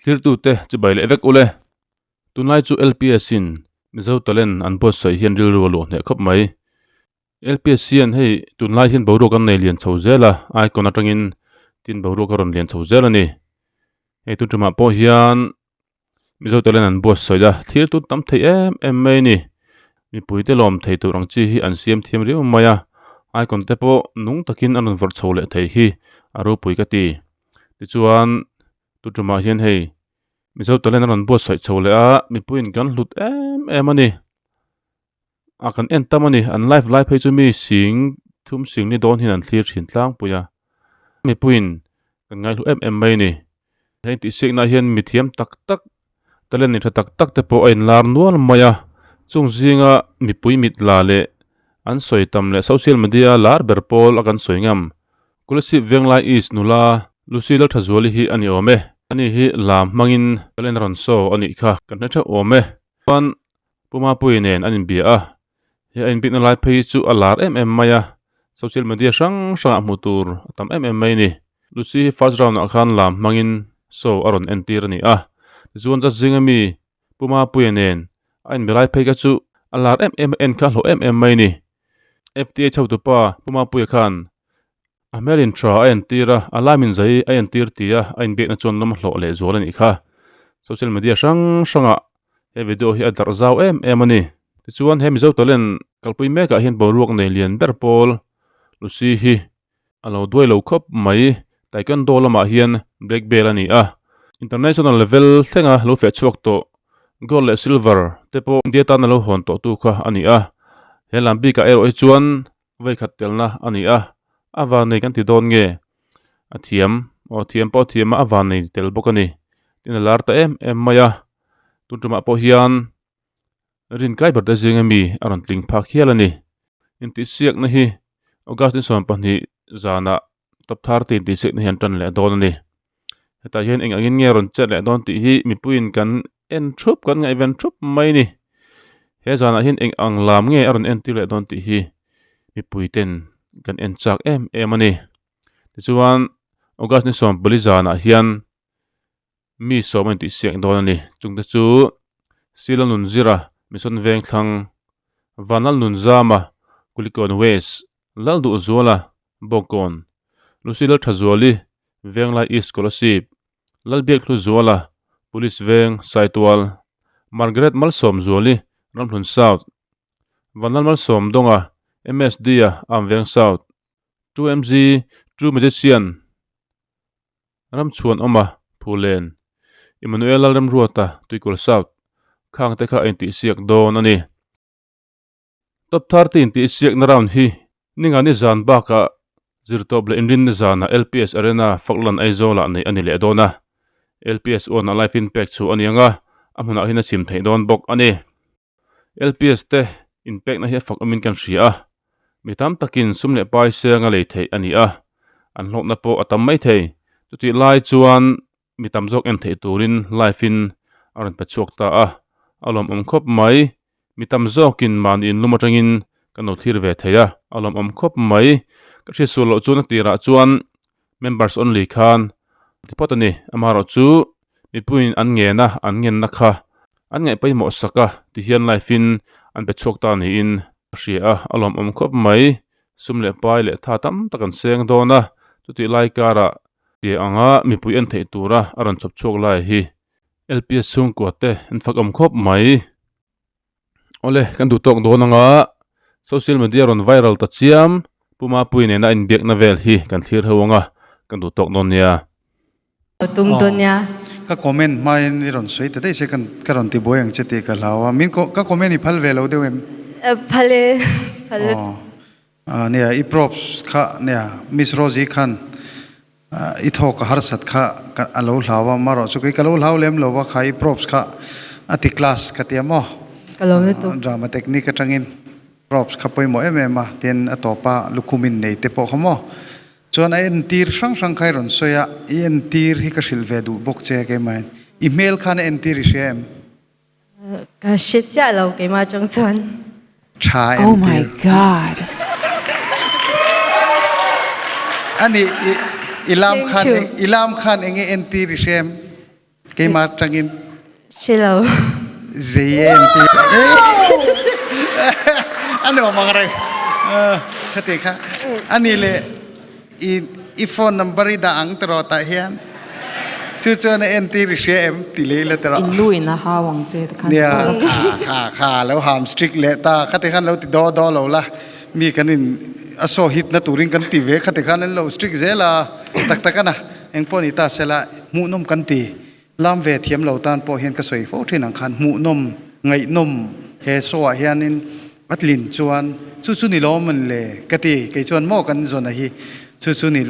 Thlirtute chibai leh vek ule. Tunlai chu LPS in Mizo Talent an buatsaih hian rilru a luah hneh khawp mai. LPS hian hei tunlai hian boruak an nei lian chho zel a, icon atangin tin boruak a rawn lian chho zel a ni. Hei tun tumah pawh hian Mizo Talent an buatsaih a, thlir tun tam thei em em mai a ni. Mipuite lawm thei tur ang chi hi an siam thiam riau mai a, icon te pawh nung takin an rawn vawrh chho leh thei hi a ropui ka ti. Tichuan Tu tumah hian hei Mizo Talent a rawn buatsaih chho leh a, mipuiin kan hlut em em a ni. A kan en tam a ni, an live lai phei chu mi sing thum sing ni dawn hian an thlir thin tlangpui a, mipuiin kan ngaihlu em em mai a ni. Heng tihsiakna hian mi thiam tak tak, talent nei tha tak tak te pawh a inlar nual mai a, chung zinga mipui mit la leh an sawi tam leh social media lar ber pawl a kan sawi ngam. Kulasip Venglai East nula Lucy Lalthazuali hi a ni awm e. Ani hi lam hmangin talent a rawn show a nih kha kan hre theuh awm e. Chuan Pu Mapuii nen an inbia a, he a inbikna lai phei hi chu a lar em em mai a, social media hrang hrangah hmuh tur a tam em em mai a ni. Lucy hi first round ah khan lam hmangin show a rawn entir a ni a, tichuan judge zinga mi Pu Mapuia nen a inbe lai phei kha chu a lar em em a, en kha a hlawh em em mai a ni. FTA chhotupa Pu Mapuia khan a hmelin tha a entir a, a laimin zai a entir tia a inbiakna chuan lawm a hlawh leh zual a nih kha. Social media hrang hrangah he video hi a darh zau em em a ni. Tichuan he Mizo Talent kalpui mekah hian boruak nei lian ber pawl Lucy hi a lo duai lo khawp mai. Taekwondo lamah hian black belt a ni a, international level thlenga lo feh chhuak tawh gold leh silver te pawh India tana lo hawn tawh tu kha a ni a. He lam bikah erawh hi chuan vawikhat telna a ni a, a vannei kan ti dawn nge? A thiam, aw thiam pawh a thiam a, a vannei tel bawk a ni. Tin a lar ta em em mai a, tun tumah pawh hian rin kai ber te zinga mi a rawn tling phak hial a ni. Intihsiakna hi August ni 12 zanah top 30 intihsiakna hi an tan leh dawn a ni. Hetah hian eng angin nge rawn chet leh dawn tih hi mipuiin kan en thup kan ngaihven thup mai a ni. He zanah hian eng ang lam nge a rawn entir leh dawn tih hi mipui ten kan en chak em em a ni. Tichuan August ni 14 zanah hian mi sawm a intihsiak dawn a ni. Chungte chu Sila Nunzira, Mission Vengthlang, Vanlal Nunzama, Kulikawn West, Lalduhzuala, Bawngkawn, Lucy Lalthazuali, Venglai East Kolasib, Lalbiak Hluzuala, Police Veng, Saitual, Margaret Malsawmzuali, Ramhlun South, Vanlal Malsawmdawnga, MSD-a, Amveng South, 2MZ, True Magician, Ramchhuanawma, Phulen, Emmanuel Lalremruata, Tuikul South, khangte kha a intihsiak dawn a ni. Top 13 tih siakna round hi Ningani zan bakah zirtawp leh inrinna zanah LPS Arena Falkland Aizawlah neih a ni leh dawn a. LPS uanah live in pek chhuah a ni ang a, a hmunah hian a chim theih dawn bawk a ni. LPS te inpekna hi a fak awmin kan hria a, mi tam takin sum leh pai senga lei theih a ni a, an hlawkna pawh a tam mai thei. Chutih lai chuan Mi tam zawk en theih turin live in a rawn pe chhuak ta a, a lawmawm khawp mai. Mi tam zawkin mahni inlum atangin kan lo thlir ve thei a, a lawmawm khawp mai. Ka hriatsual loh chuan a tirah chuan members only khan a ti phawt a ni. Amaherawhchu mipuiin an ngen a, an ngenna kha an ngaih pawimawh sak a tihian live in an pe chhuak ta niin ka hria a, a lawmawm khawp mai. Sum leh pai leh tha tam tak an seng dawn a, chutih lai karah Tih anga mipui en theih tura a rawn chhawp chhuak lai hi LPS chhungkua te an fak awm khawp mai. Awle kan duh tawk dawn anga social media rawn viral ta chiam Pu Mapuii nena inbiakna vel hi kan thlir ho anga kan duh tawk dawn nia. Tum dawn nia. Ka comment hmain i rawn sawi ta daih se kan ka rawn ti buai ang che tih ka hlau a, min ka comment i phal ve lo deuh em? Phal e, phal e. Nia, i props kha nia, Miss Rosie khan i thawk a harsat kha a lo hlau a, marawh chu kei ka lo hlau lem lo a kha i props kha a ti class ka ti a maw? Ka lo lutuk. Drama technique atangin props kha pawimawh em em a, tin a tawpa lukhum in nei te pawh kha maw? Chuan a entir hrang hrang kha i rawn sawi a, i entir hi ka hrilh ve duh bawk che keimahin. I hmel khan a entir i hria em? Ka hre chiah lo keimah atang chuan. Tha Oh my entir. God. Ani i lam Thank khan you. i lam khan enge entir i hria em? Keimah atangin. Hre lo. Zei em ti. A nuam ang reng. Khati kha. Ani le i i phone number i dah ang tiraw tah hian. Chu chuan a entir i hria em ti lei la tiraw. In lu in a hau ang che ti khan. Nia kha kha kha lo ham strict leh ta khati khan lo ti daw daw lo la. Mi kan in a saw hit na turin kan ti ve khati khan an lo strict zel a. Tak tak ana engpawh ni ta sela hmuhnawm kan ti. Lam ve thiam lo tan pawh hian ka sawi fo thin ang khan hmuhnawm, ngaihnawm he show ah hianin a tlin chuan chu chu ni lawm an le ka ti. Kei chuan maw kan zawn a hi chu chu ni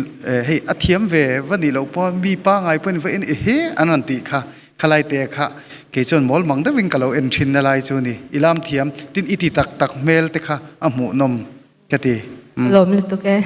hei a thiam ve va nih loh pawh mi pangai pawhin va en ehe an rawn tih kha khalai te kha kei chuan mawl mang deuhin ka lo en thin na lai chu ni. I lam thiam tin i ti tak tak hmel te kha a hmuhnawm ka ti. Lawm lutuk e.